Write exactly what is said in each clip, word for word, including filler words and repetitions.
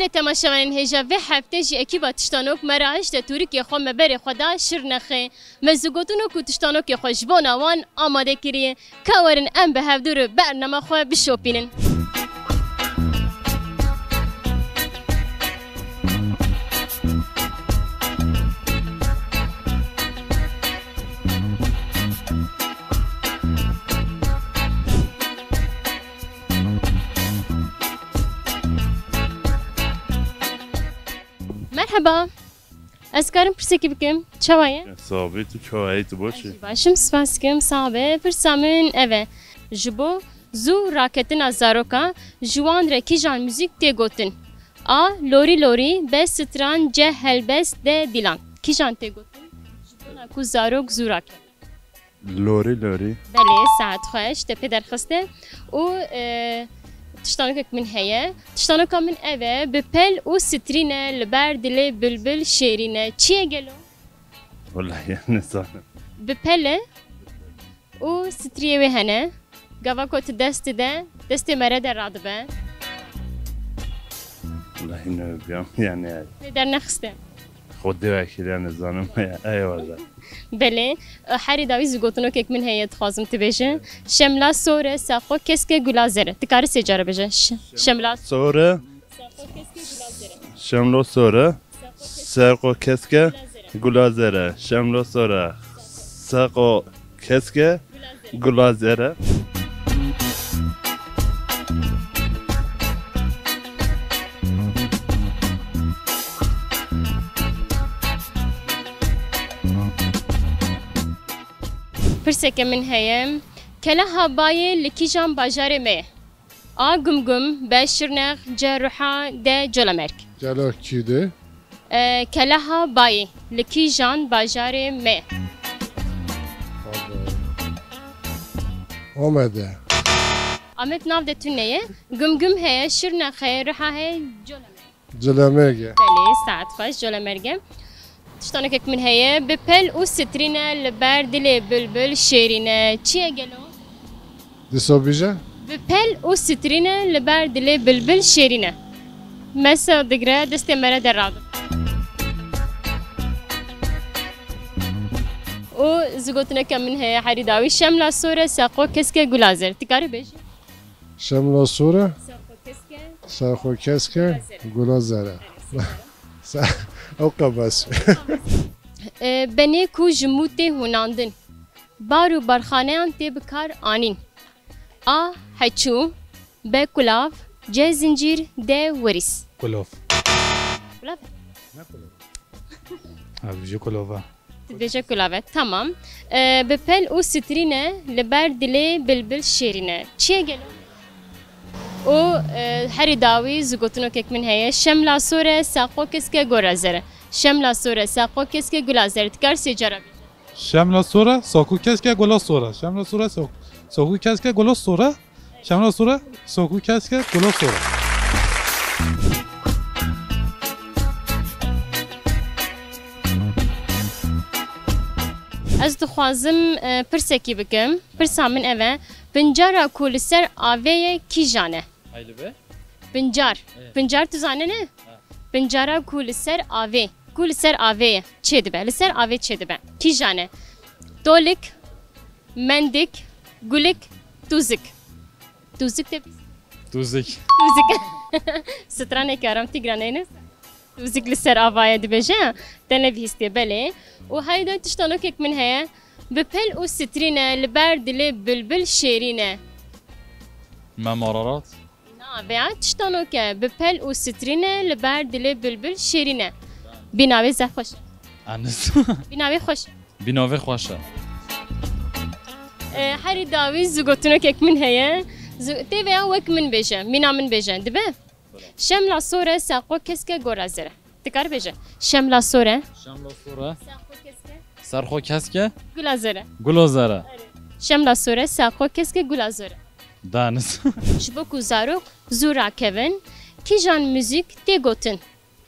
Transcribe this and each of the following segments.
Tê temaşevanên hêja vê hefte jî ekîba Tiştanok me rahişte tûrikê xwe me berê xwe da Şirnexê. Me zû gotin ku tiştanokê xwe ji bona wan amade kiriye. Ka werin em bi hevdû re bernama xwe bişopînin. Merheba. Ez karim pirsekî bikim. Çawa ye? Sax bî, tu çawa yî, tu baş î? Ez jî baş im, spas dikim, sax be. Pirsa min ev e. Ji bo zû raketina zaroka, ji wan re kîjan muzîk tê gotin? A. Lorî lorî, B. Stran, C. Helbest, D. Dîlan. Kîjan tê gotin? Ji bona ku zarok zû raket. Lorî lorî. Belê, saet xweş, te pê derxiste. Û, e, tiştanokek min heye. Tiştanoka min ev e, bi pel û sitrîne li ber dilê bilbil şêrîne. Çi ye gelo? Welahi nizanim. Bi pel e û sitriyê wê hene. Gava ku tu dest dide, destê mere de radibe. Welahi ne biyam yani. Pê dernexiste. Xwedê wekî de nizanim. Eyvallah. Belê. Herî dawî zû gotinokek min heye, dixwazim tu bêje. Şemla sor e, saxo kesk e, gula zer e. Tu karî sê cara bêje. Ş-, şemla Sor e. Saxo kesk e, gula zer e. Şemlo sor e. Saxo kesk e, gula zer e. Şemlo sor e. Saxo kesk e, gula zer e. Pirseke min heye. Keleha Bayê li kîjan bajarê me ye? A. Gumgum, B. Şirnex, C. Ruha, D. Colemêrg. Keleha kî de? E, Keleha Bayê li kîjan bajarê me? Amede. Amed nav de tune ye. Gumgum heye, Şirnex heye, Ruha heye, Colemêrg. Colemêrg e. Belê, saet xweş, Colemêrg e. Tiştanokek min heye, bi pel û sitrîne li ber dilê bilbil şêrîne. Çi ye gelo? Dîsa bêje? Bi pel û sitrîne li ber dilê bilbil şêrîne. Mese digre, destê mere derradibe. Û zû gotineke min heye herî dawî, şemla sor e, saxo kesk e, gula zer. Tu karî bêjî? Şemla sor e. Saxo kesk e. Saxo kesk e. Gula zer e. Gula zer e. Sa-, ew qe bes. E, benê ku ji mû tê hûnandin. Bar û barxaneyan tê bi kar anîn. A. Heçû, B. Kulav, C. Zincîr, D. Werîs. Kulav. Kulav? Ne kulav? Ha, dibêje kulava. Dibêje kulave, tamam. E, bi pel û sitrîne li ber dilê bilbil şêrîne. Çi ye gelo? Û, e, herî dawî zû gotinokek min heye. Şemla sor e, saxo kesk e, gula zer e. Şemla sor e, saxo kesk e, gula zer e. Tu kar sê cara bêje. Şemla sor e, saxo kesk e, gula sor e. Şemla sor e, saxo, saxo kesk e, gula sor e. Şemla sor e, saxo kesk e, gula sor e. Ez dixwazim, e, pirsekî bikim. Pirsa min ev e. Pincara ku li ser avê ye kîjan e? Hayli be. Pincar. Evet. Pincar tu zane ne? Ha. Pincara ku li ser avê. Ku li ser avê ye. Çêdibe. Li ser avê çêdibe. Kîjan e? Tolik, mendik, gulik, tûzik. Tûzik de bîst. Tûzik. Tûzik. Straneke aram tîgra neyne. Tûzik li ser avayê dibêje. Te nebihîstiye belê. Û heyda tiştanokek min heye. Bi pel û sitrîne li ber dilê bilbil şêrîne. Mem Ararat. Na, veya tiştanoke bi pel û sitrîne li ber dilê bilbil şêrîne. Bînavê zehf xweş e. Anis. Bînavê xweş e. Bînavê xweş e. E, herî dawî zû gotinokek min heye. Zû, tê veya wek min bêje, mîna min bêje. Dibe? Şemla sor e, saxo kesk e, gula zer e. Dikar bêje. Şemla sor e. Şemla sor e. Saxo kesk e. Serxo kesk e. Gula zer e. Gula zer e. Şemla sor e, saxo kesk e, gula zer e. Danis. Ji bo ku zarok zû rakevin, kîjan muzîk tê gotin?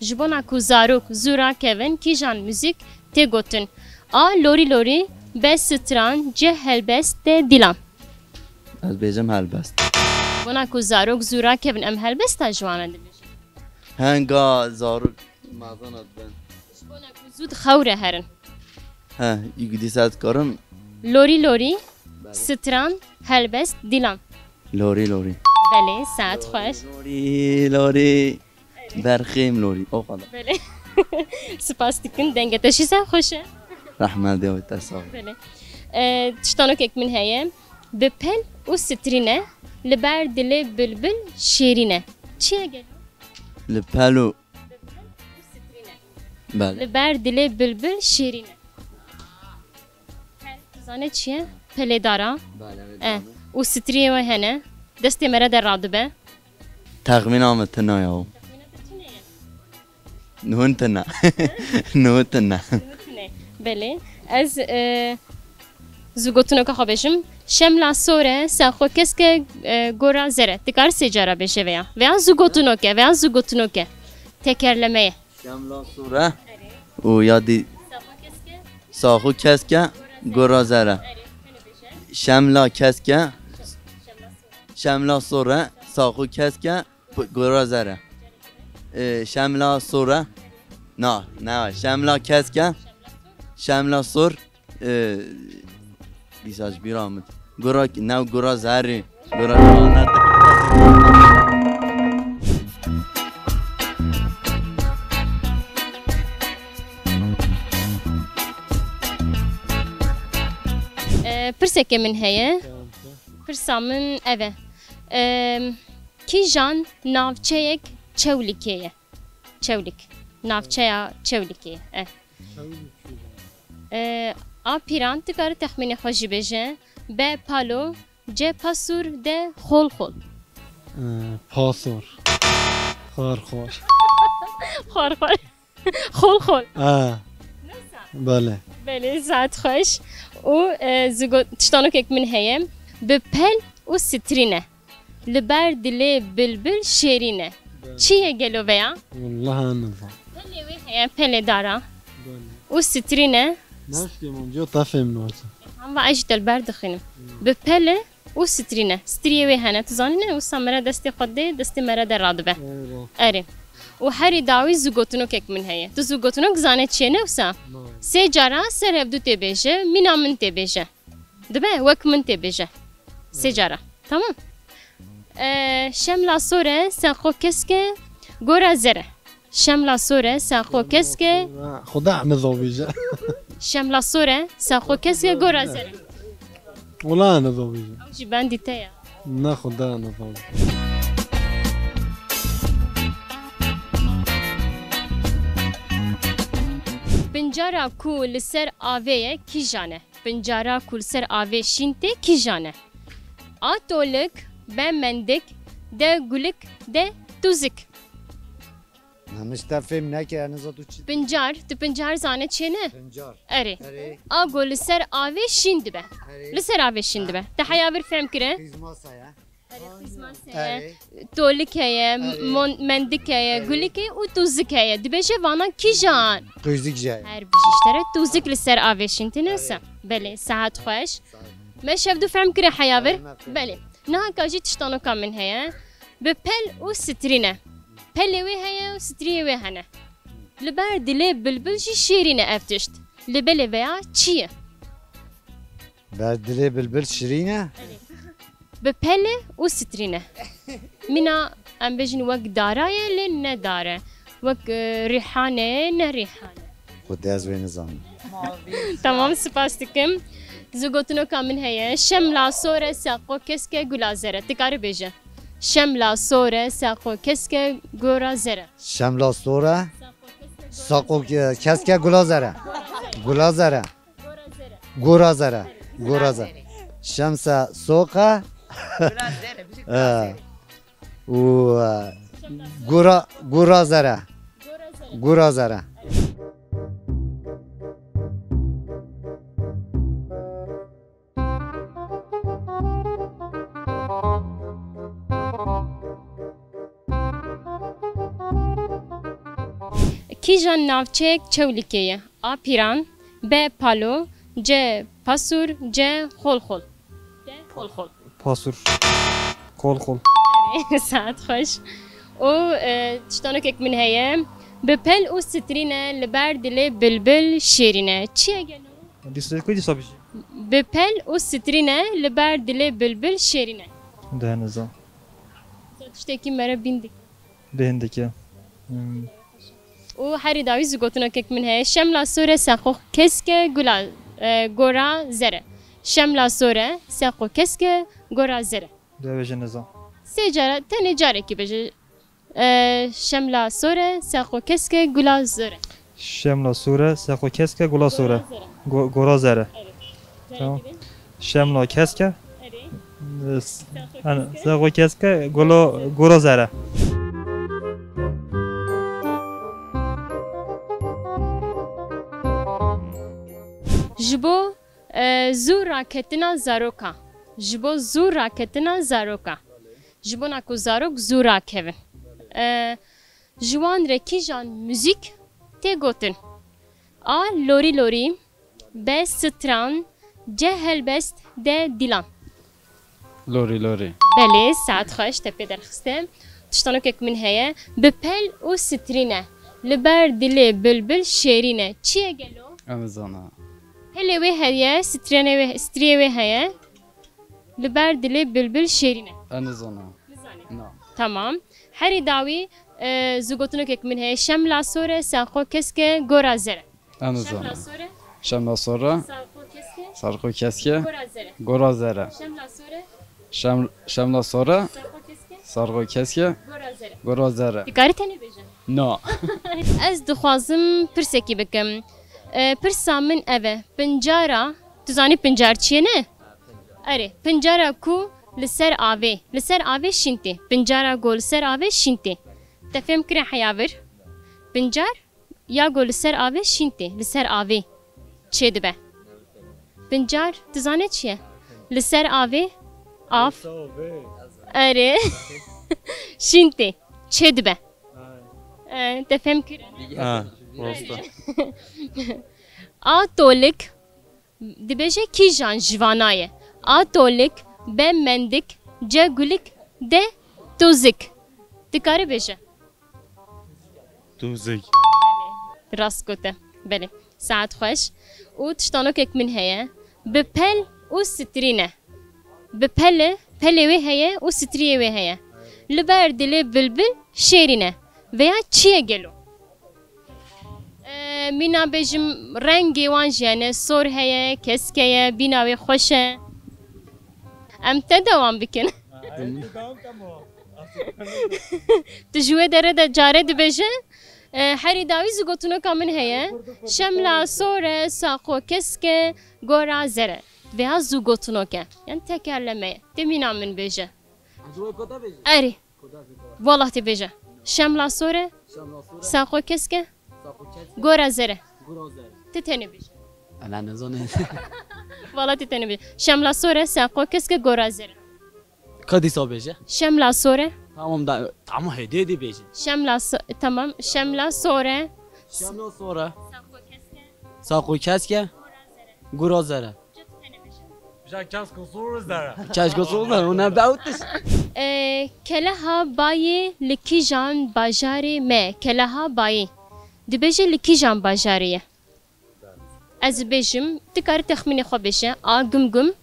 Ji bona ku zarok zû rakevin, kîjan muzîk tê gotin? A. Lorî lorî, B. Stran, C. Helbest, D. Dîlan. Ez bêjim helbest. Bona ku zarok zû rakevin, em helbesta ji wan re dibêjin. Henga zarok mezana dibin. Ji bona ku zû di xew re herin. He, î dîsa dikarim. Lorî lorî, Belê. Stran, helbest, dîlan. Lorî lorî. Belê, saet xweş. Lorî lorî. Berxêm lorî. O kadar. Belê. Spas dikim, dengê te jî zaf xweş e. Rehmet dê wê te sağ ol. Belê. E, tiştanokek min heye. Bi pel û strîne, li ber dilê bilbil şêrîne. Çi ye gelo? Li pel û Bi pel û strîne. Belê. Li ber dilê bilbil şêrîne. Pel, tu zane çi ye? Pelê dara. Belê, evet, Eh, zane. Û striyê wê hene. Destê me re de radibe. Texmîna min tune ya. Texmîna te tune ye? Nuhun tune. Nuhun tune. Nuhun tune. Belê. Ez, e, zû gotinoka xwe bêjim. Şemla sor e, saxo kesk e, e, gora zer e. Dikar sê cara bêje veya. Veya zû gotinoke, veya zû gotinoke. Tekerleme ye. Şemla sor e. Erê. Û ya dî Saxo kesk e. Saxo kesk e, gora zer e. Erê. Hene bêje. Şemla kesk e. Şemla sor. Şemla sor e, saxo kesk e, p-, gora zer e. Ee, şemla sor e. Na, ne var? Şemla kesk e. Şemla sor. Ee, dîsa ji bîra min. Gora, ne gora zerî. Gora zerî. Ee, pirseke min heye. Pirsa min ev e. Ee, Kîjan navçeyek Çewlikê ye? Çewlik. Navçeya Çewlikê ye. Eh. Eh, A Pîran, tu karî texmînê xwe jî bêje. B Palo, C Pasûr, D Xolxol. Eh, Pasûr. Xwarxwar. Xwarxwar. Xolxol. Ha. Belê. Belê, saet xweş. Û, e, zigo-, tiştanokek min heye. Bi pel û strîne. Li ber dilê bilbil şêrîn e. Belê. Çi ye gelo veya? Wallahî nizam. Pelê wê heye, pelê dara. Belê. Û strîn e. Naşkê min, jo tefêm naçe. Hamba ez jî te li ber dixwînim. Hmm. Bi pel e û strîn e. Striyê wê hene, tu zanî ne? Wisa mere destê xwe dê, destê mere de radibe. Eyvah. Erê. Û herî dawî zû gotinokek min heye. Tu zû gotinok zane çi ye ne wisa? Na. Sê cara ser hevdû tê bêje, mîna min tê bêje. Dibe wek min tê bêje. Sê cara. Tamam. Ee, şemla sor e, saxo kesk e, gora zer e. Şemla sor e, saxo kesk e. Xuda nizobîje. Şemla sor e, saxo kesk e, gora zer e. Wala nizobîje. Ew jî bendî te ya. Ne xuda nizobîje. Pincara ku li ser avê ye, kîjan e? Pincara ku li ser avê şîn tê kîjan e? A tolik, B mendik, D gulik, D tûzik. Na min ji te fêm neke, ez niza tu çi. Pincar, tu pincar zane çi ne? Pincar. Erê. Erê. A ku li ser avê şîn dibe. Erê. Li ser avê şîn dibe. Te heya vir fêm kire? Qîzmasa ye. Erê, qîzmas heye, Erê. Tolik heye, Erê. Mon-, mendik heye, Erê. Gulik heye û tûzik heye. Dibêje vana kîjan? Tûzik jî heye. Her bijî ji te re tûzik li ser avê şîn tê ne wisa. Erê. Belê, saet xweş. Saet. Me şevdû fehm kire heya vir? Erê, me fehm. Belê. Niha ka jî tiştanoka min heye. Bi pel û strî ne. Pelê wê heye û striyê wê hene. Li ber dilê bilbil jî şêrîn e ev tişt. Li belê veya çi ye? Ber dilê bilbil şirîn e. Bi pel e û strîn e. Mîna em bêjin wek dara ye, lê ne dar e. Wek, e, rîhane ye, ne rîhane. Xwedê ez wê nizanim. Tamam, spas dikim. Zû gotinoka min heye. Şemla sor e, saxo kesk e, gula zer e. Dikarî bêje. Şemla sor e, saxo kesk e, gora zer e. Şemla sor e, saxo ke-, kesk e, gula zer e. Gula zer e. Gora zere. Gora zere. Şemse soq e. Gura zere, bijî gura zere. Û, e, gura, gura zere. Gura zere. Kîjan navçeyek Çewlikê ye? A Pîran, B Palo, C Pasûr, C Xolxol. C Xolxol. Pasûr. Xolxol. Saet xweş. Û, e, tiştanokek min heye. Bi pel û sitrîne li ber dilê bilbil şêrîne. Çi ye gelo? Dîsa ku dîsa bijî. Bi pel û sitrîne li ber dilê bilbil şêrîne. Deh nizam. Tiştekî mere bîn dike. Bêhn dike. Hmm. Û herî dawî zû gotinokek min heye. Şemla sor e, sexo kesk e, gula, e, gora zer e. Şemla sor e, sexo kesk e, gora zer e. Dê bêje nizam. Sê cara, tenê carekî bêje. E, şemla sor e, sexo kesk e, gula zer e. Şemla sor e, sexo kesk e, gula sor e. Gora zer e. Go-, gora zer e. Evet. Tamam. Carekî bê. Şemla kesk e. Erê. S-, Sexo hani, kesk e. Sexo kesk e, gula, gora zer e. Ji bo, e, zû raketina zaroka. Ji bo zû raketina zaroka. Ji bona ku zarok zû rakevin. E, ji wan re kîjan muzîk tê gotin? A. Lorî lorî. B. Stran. C. Helbest. D. Dîlan. Lorî lorî. Belê, saet xweş, te pê derxiste. Tiştanokek min heye. Bi pel û sitrîne. Li ber dilê bilbil şêrîne. Çi ye gelo? Ez nizanim. Pelê wê heye, striyê wê, striyê wê heye. Li ber dilê bilbil şêrîne. Ez nizanim. Nizanî. Na. Tamam. Herî dawî, e, zû gotinokek min heye. Şemla sor e, sexo kesk e, gora zer e. Ez nizanim. Şemla sor e. Şemla sor e. Sexo kesk e. Sexo kesk e. Gora zer e. Gora zer e. Şemla sor e. Şem-, şemla sor e. Sexo kesk e. Sexo kesk e. Gora zer e. Gora zer e. Dikarî tenê bêje? Na. Ez dixwazim pirsekî bikim. E, pirsa min ev e. Pincara, tu zanî pincar çi ye, ne? Erê, pincara ku li ser avê, li ser avê şîn tê. Pincara ku li ser avê şîn tê. Te fêm kire heya vir? Pincar ya ku li ser avê şîn tê, li ser avê çêdibe. Pincar, tu zanî çi ye? Li ser avê, av. Erê. Şîn tê, çêdibe. E, te fêm kir? Ha, rast e. A. Tolik. Dibêje kîjan ji vana ye? A. Tolik, B. Mendik, C. Gulik, D. Tozik. Dikare bêje. Tozik. Rast gote. Belê. Saet xweş. Û tiştanokek min heye. Bi pel û sitrîne. Bi pele, pelê wê heye û sitriyê wê heye. Li ber dilê bilbil şêrîne. Veya çi ye gelo? Ee, mîna bêjim rengê wan jî hene, sor heye, kesk heye, bîna wê xweş e. Em te dewam bikin. Tu ji wê dere de care dibêje, e, herî dawî zû gotinoka min heye. Şemla sor e, saxo kesk e, gora zer e. Veya zû gotinok e. Yani tekerleme ye. Tê mîna min bêje. Erê. Wala tê bêje. Şemla sor e. Saxo kesk e. Gora zer e. Tê tenê bêje. Ana ne zone. Wala tê tenê bêje. Şemla sor e, saxo kesk e, gora zer e. Ka dîsa bêje? Şemla sor e. Tamam da, tamam hediye de bêje. Şemla so-, tamam. Şemla sor e. Şemla sor e. Saxo kesk e. Saxo kesk e. Gora zer e. Gora zer e. Ca kesko sor zer e. Kesko sor zer e, ona bawtiş. E, keleha bayê li kîjan bajarê me? Keleha bayê. Dibêje li kîjan bajarê ye? Ez bêjim, tu karî texmînê xwe bêje. A. Gumgum.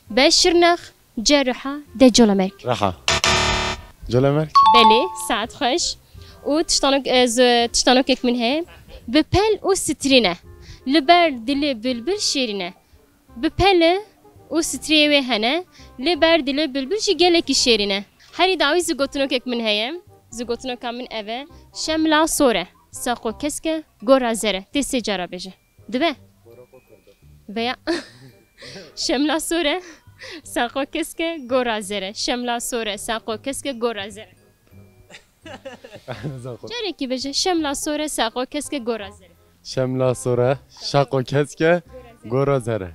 B. Şirnex. C. Riha. D. Colemêrg. Riha. Colemêrg. Belê, saet xweş. Û tiştanok, e, z-, tiştanokek min heye. Bi pel û sitrîne. Li ber dilê bilbil şêrîne. Bi pele û striyê wê hene, lê ber dilê bilbil jî gelekî şêrîn e. Herî dawî zû gotinokek min heye. Zû gotinoka min ev e. Şemla sor e, saxo kesk e, gora zer e. Tê sê cara bêje. Dibe? Veya şemla sor e, saxo kesk e, gora zer e. Şemla sor e, saxo kesk e, gora zer e. Carekî bêje, şemla sor e, saxo kesk e, gora zer e. Şemla sor e, saxo kesk e, gora zer e.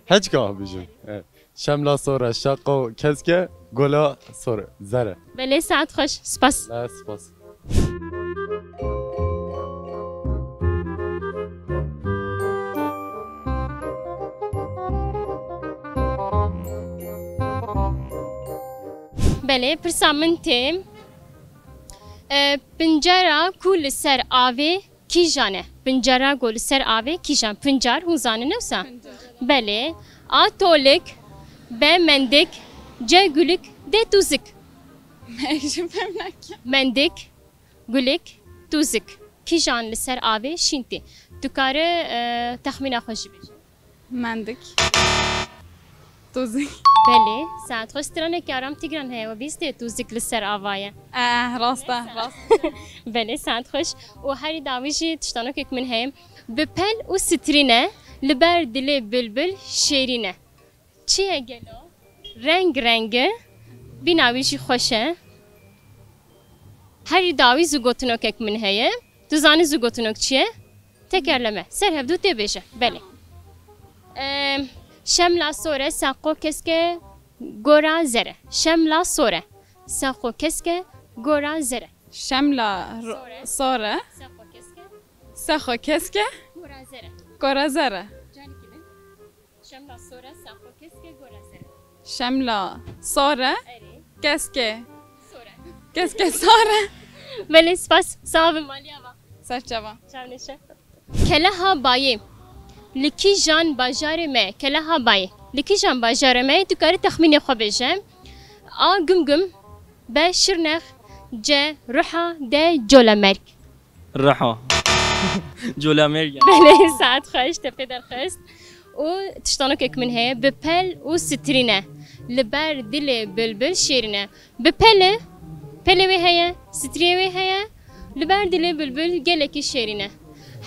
Heçka bêjim. Evet. Şemla sor e, saxo kesk e, gola sor e, zer e. Belê, saet xweş. Spas. La spas. Belê, pirsa min tê. E, pincera ku li ser avê kîjan e? Pincera ku li ser avê kîjan? Pincar, hûn zanin ne wisa? Belê. A tolik, B mendik, C gulik, D tûzik. Ji fem nake. Mendik, gulik, tûzik. Kîjan li ser avê şîn tê? Tu kare, e, texmîna xwe jî bêje. Mendik. Tûzik. Belê, saet xweş. Stranekî Aram Tîgran heye, we bîst ê tûzik li ser ava ye. Eh, rast e, rast. Belê, saet xweş. Û herî dawî jî tiştanokek min heye. Bi pel û strîne li ber dilê bilbil şêrîn e. Çi ye gelo? Reng reng e. Bîna wî jî xweş e. Herî dawî zû gotinokek min heye. Tu zanî zû gotinok çi ye? Tekerleme. Ser hevdû tê bêje. Belê. Em, şemla sor e, saqo kesk e, gora zer e. Şemla sor e, saqo kesk e, gora zer e. Şemla ro-, sor e. Saqo kesk e. Saqo kesk e. Gora zer e. Gora zer e. Carikî din. Şemla sor e, saqo kesk e, gora zer e. Şemla sor e. Erê. Kesk e. Sor e. Kesk e sor e. Belê, spas. Sax bin, malî ava. Ser çava. Çav neşe. Keleha Bayê. Li kîjan bajarê me ye? Keleha Bayê. Li kîjan bajarê me ye? Tu karî texmînê xwe bêje. A Gumgum, B Şirnex, C Ruha, D Colemêrg. Riha. Colemêrg e. Belê, saet xweş, te pê derxist. Û tiştanokek min heye, bi pel û strîne li ber dilê bilbil şêrîn e. Bi pel e, pelê wê heye, striyê wê heye, li ber dilê bilbil gelekî şêrîn e.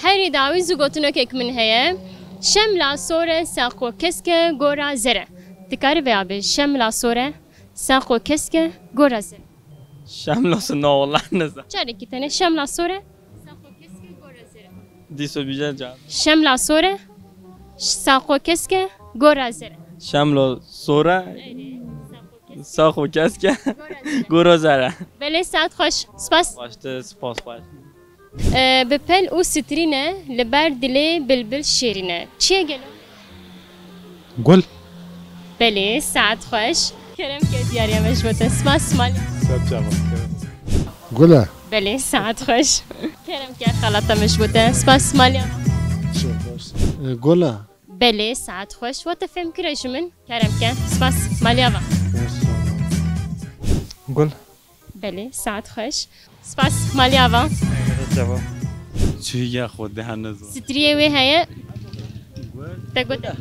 Herî dawî zû gotinokek min heye, şemla sor e, saqo kesk e, gora zer e. Dikarî vêya bêjî, şemla sor e, saqo kesk e, gora zer e. Şemla sor, na, wallah nizanim. Carekî tenê, şemla sor e, saqo kesk e, gora zer e. Dîso bîje can. Şemla sor e, saqo kesk e, gora zer e. Şemla sor e, erê, saqo kesk e, saqo kesk e, gora zer e. Gora zer e. Belê, saet xweş. Spas. Baş, te spas, baş. E, bi pel û strîne li ber dilê bilbil şêrîn e. Çi ye gelo? Gul. Belê, saet xweş. Kerem ke, diyariya me ji bo te. Spas, malî. Ser çava. Gul e. Belê, saet xweş. Kerem ke, xelata me ji bo te. Spas, malî. Şer baş. E, gul e. Belê, saet xweş. Wa te fêm kire ji min. Kerem ke. Spas, malî ava. Gul. Belê, saet xweş. Spas, malî ava. Çava. Çiya xwe de hene zor. Striyê wê heye. Te gote.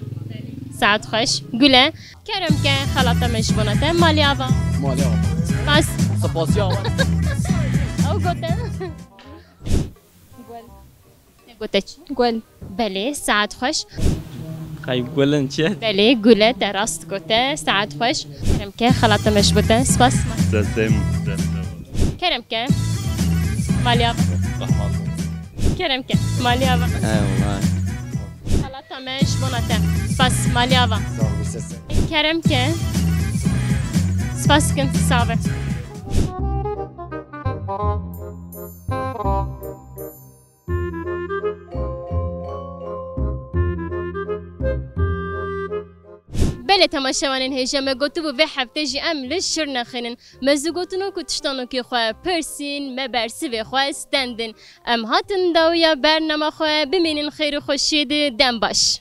Saet xweş. Gul e. Kerem ke, xelata me ji bona te. Malî ava. Malî ava. Spas. Spasiya ava. Ew gote. Gul. Te gote çi? Gul. Belê, saet xweş. Qey gulin çi ye? Belê, gul e, te rast gote, saet xweş. Kerem ke, xelata me ji bo te. Spas. Sesê min, sesê min. Kerem ke. Malî ava. Zehmet. Kerem ke. Malî ava. Eyvallah. Xelata me ji bona te. Spas. Malî ava. Sağ ol, sesê. Kerem ke. Spas kin, sax be. Belê temaşevanên hêja, me gotibû vê hefte jî em li Şirnexê nin. Me zû gotinok û tiştanokê xwe pirsîn, me bersivê xwe stendin. Em hatin dawiya bernama xwe, bimînin xêr û xweşiyê di, dem baş.